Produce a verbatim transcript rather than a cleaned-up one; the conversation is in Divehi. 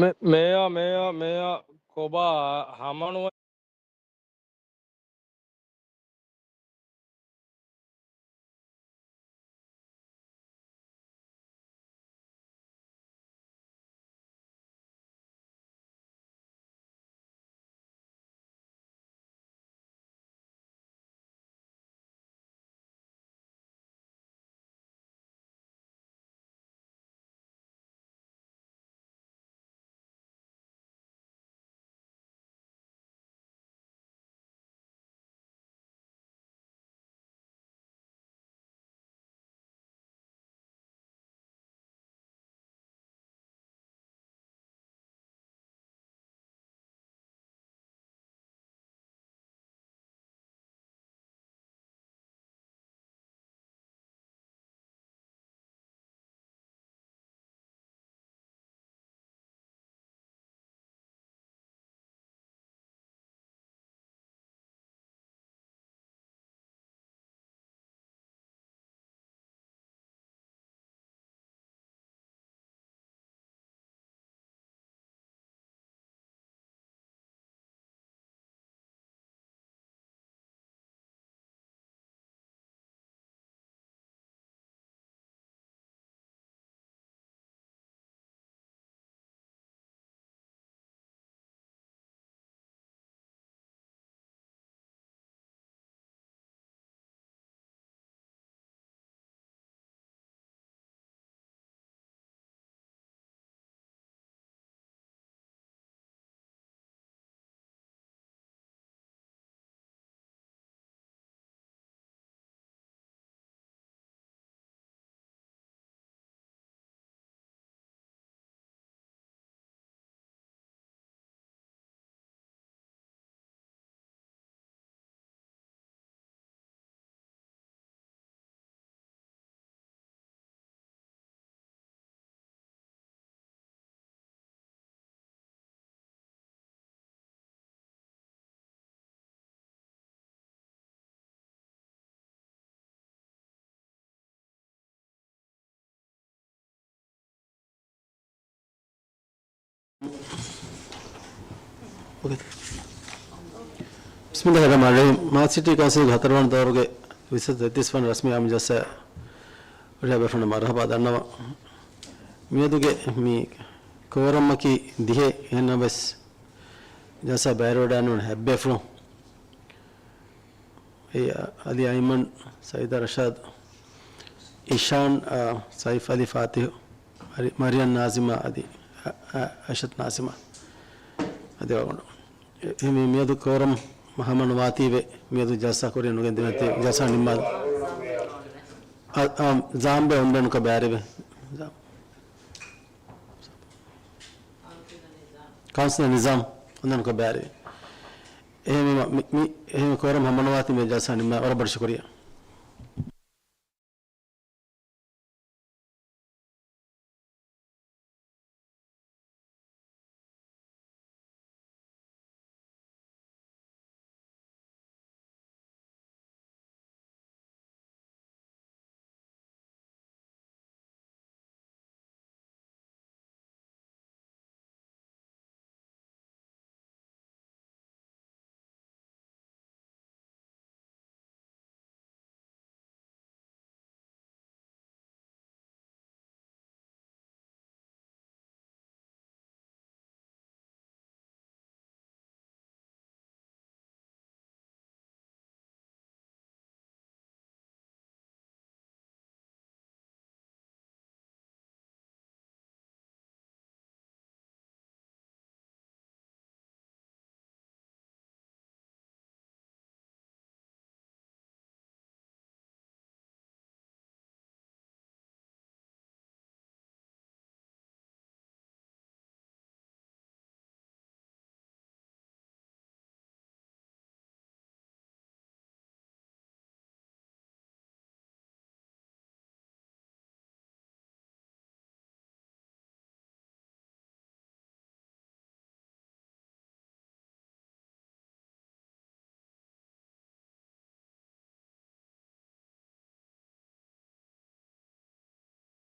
މެ-، މޭޔާ، މޭޔާ، މޭޔާ، ކޮބާ ހަމަނުވަ- ބިސްމިއްލާހިއްރަޙްމާނިއްރަޙީމް. މާލެ ސިޓީ ކައުންސިލްގެ ހަތަރުވަނަ ދައުރުގެ ވިސް ތެއްތިސް ވަނަ ރަސްމީ އާއްމު ޖަލްސާ ހުރިހާ ބޭފުޅުންނަށް މަރުޙަބާ ދަންނަވަން. މިއަދުގެ މި ކޯރަމަކީ ދިހަ. އެހެންނަމަވެސް ޖަލްސާ ބައިވެރިވެވަޑައިގަންނަވަނީ ހަތް ބޭފުޅުން. އެ، އަލީ އައިމަން، ސައީދާ ރަޝާދް، އިޝާން، އާ، ސައިފް އަލީ ފާތިހު، މަރި-، މަރިޔަން ނާޒިމާ އަދި، އަ، އަ، އައިޝަތު ނާޒިމާ އަދި ވަގުނު. އެ، މި-، މިއަދު ކޯރަމް ހަމަ ނުވާތީވެ، މިއަދު ޖަލްސާ ކުރިއަށް ނުގެންދިނުންތީ، ޖަލްސާ ނިންމާލަން. އަ، އަ، ޒާމްބެ އޮންލައިންކޮށް ބައިވެރިވެ. ކައުންސިލް ނިޒާމް އޮންލައިންކޮށް ބައިވެރިވެ. އެހެންވީމަ، މި-، މި-، އެހެން ކޯރަމް ހަމަ ނުވާތީ މި ޖަލްސާ ނިންމާ. ވަރަށް ބޮޑަށް ޝުކުރިއްޔާ.